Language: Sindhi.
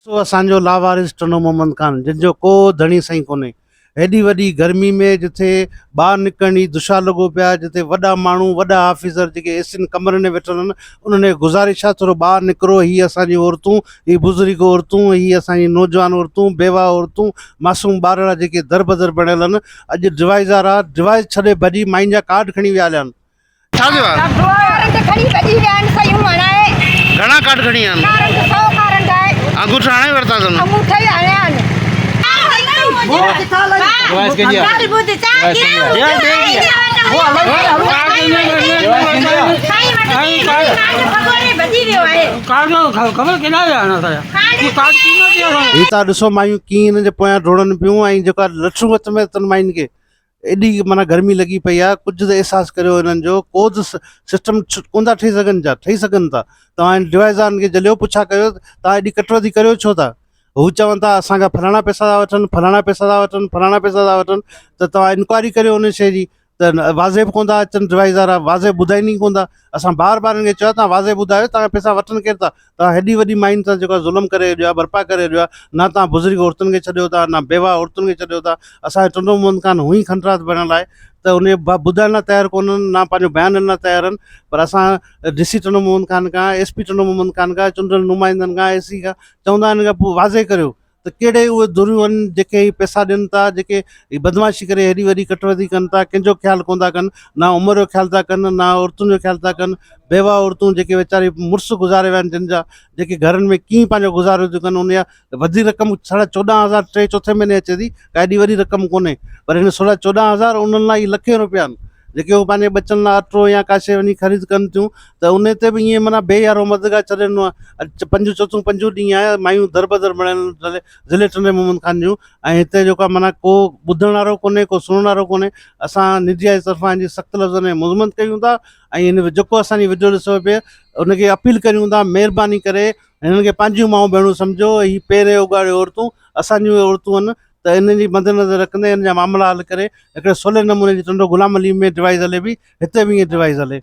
سو اسان جو لاوارث ٽنڊو محمد خان جنھن جو ڪو ڌڻي سائين ڪونھي. ھيڏي وڏي گرمي ۾ جٿي ٻاھر نڪرڻ ئي دشوار لڳو پيو آھي جتي وڏا ماڻھو وڏا آفيسر جيڪي اي سين ڪمرن ۾ ويٺل آھن انھن کي گذارش آ ٿورو ٻاھر نڪرو ھي اسان جون عورتون ھي بزرگ عورتون ھي اسان جي نوجوان عورتون بيواھ عورتون معصوم ٻارڙا جيڪي دربدر بڻيل آھن اڄ ڊوائيز وارا ڊوائيز ڇڏي ڀڄي ماين جا ڪارڊ کڻي ويا ھليا آھن. ڇا ٿيو آهي؟ ڪارنٽ کڻي ڀڄي ويا آهن سيون هڻائي. گهڻا ڪارڊ کڻي ويا آهن؟ ڪارنٽ سو ڪارنٽ آهي. انگوٺا هڻائي ورتا اٿن؟ انگوٺا ئي هڻيا آهن. هي تان ڏسو مايون ڪيئن هنن جي پويان ڊوڙن پيون ۽ جيڪا لٺون هٿ ۾ اٿن ماين کي ايڏي معنيٰ گرمي لڳي پئي آهي ڪجهه ته احساس ڪريو انهن جو ڪو ته سسٽم ڪون ٿا ٺهي سگهن ڇا ٺهي سگهن ٿا توهان ڊوائيز وارن کي جليو پڇا ڪيو توهان ايڏي ڪٽوتي ڪريو ڇو ٿا هو چون ٿا اسان کان فلاڻا پئسا ٿا وٺن فلاڻا پئسا ٿا وٺن فلاڻا پئسا ٿا وٺن ته توهان انڪوائري ڪريو ان شيء جي ته واضح به ڪون ٿا اچن ڊوائيز وارا واضح ٻڌائين ئي ڪون ٿا اسان بار بار انهن کي چيو آهي توهان واضح ٻڌايو توهان پئسا وٺن ڪير ٿا توهان هيڏي وڏي ماين سان جيڪو ظلم ڪري ڇڏيو آهي برپا ڪري ڇڏيو آهي نه توهان بزرگ عورتن کي ڇڏيو ٿا نه بيواهه عورتن کي ڇڏيو ٿا اسان جو ٽنڊو محمد خان هونئن ئي کنڊرات بڻيل آهي ته ان ٻڌائڻ لاء تيار ڪونهن نه پنهنجو بيان ڏيڻ لاء تيار آهن پر اسان ڊي سي ٽنڊو محمد خان کان ايس پي ٽنڊو محمد خان کان چونڊيل نمائندن کان اي سي کان چوندا آهن کان پوء واضح ڪريو ته ڪهڙي اهي ڌريون آهن جيڪي هي پئسا ڏين ٿا جيڪي هي بدمعاشي ڪري هيڏي وڏي ڪٽوتي ڪن ٿا ڪنهن جو خيال ڪونه ٿا ڪن نه عمر جو خيال ٿا ڪن نه عورتن جو خيال ٿا ڪن بيواهه عورتون جيڪي ويچاري مڙس گذاري ويا آهن جن جا جيڪي گهرن ۾ ڪيئن پنهنجو گذارو ٿيون ڪن ان جا وڌي رقم ساڍا چوڏهن هزار ٽي چوٿين مهيني اچي ٿي ڪا ايڏي وڏي رقم ڪونهي پر هن ساڍا چوڏهن هزار انهن لاء اهي لکين روپيا آهن جيڪي هو پنهنجي ٻچن لاء اٽو يا ڪا شيء وڃي خريد ڪن ٿيون ته ان تي به ائين معنيٰ بي يارو مددگار ڇڏي ڏنو آهي. اڄ پنجون چوٿون پنجون ڏينهن آهي مايون دربدر بڻيل آهن ضلعي ٽنڊي محمد خان جون ۽ هتي جيڪو آهي معنيٰ ڪو ٻڌڻ وارو ڪونهي ڪو سڻڻ وارو ڪونهي اسان نيڊيا جي طرفان هن جي سخت لفظن ۾ مذمت ڪيون ٿا ۽ هن جيڪو اسان جي وڊيو ڏسو پيو ان کي اپيل ڪريون ٿا مهرباني ڪري هنن کي پنهنجيون مائون ڀيڻون سمجهو هي پيرين اگهاڙيون عورتون اسان جون عورتون آهن ته انهن جي مد نظر رکندي انهن جا معاملا حل ڪري هڪڙي سولي نموني جي ٽنڊو غلام علي ۾ ڊوائيز هلي پئي هتي به ائين ڊوائيز هلي.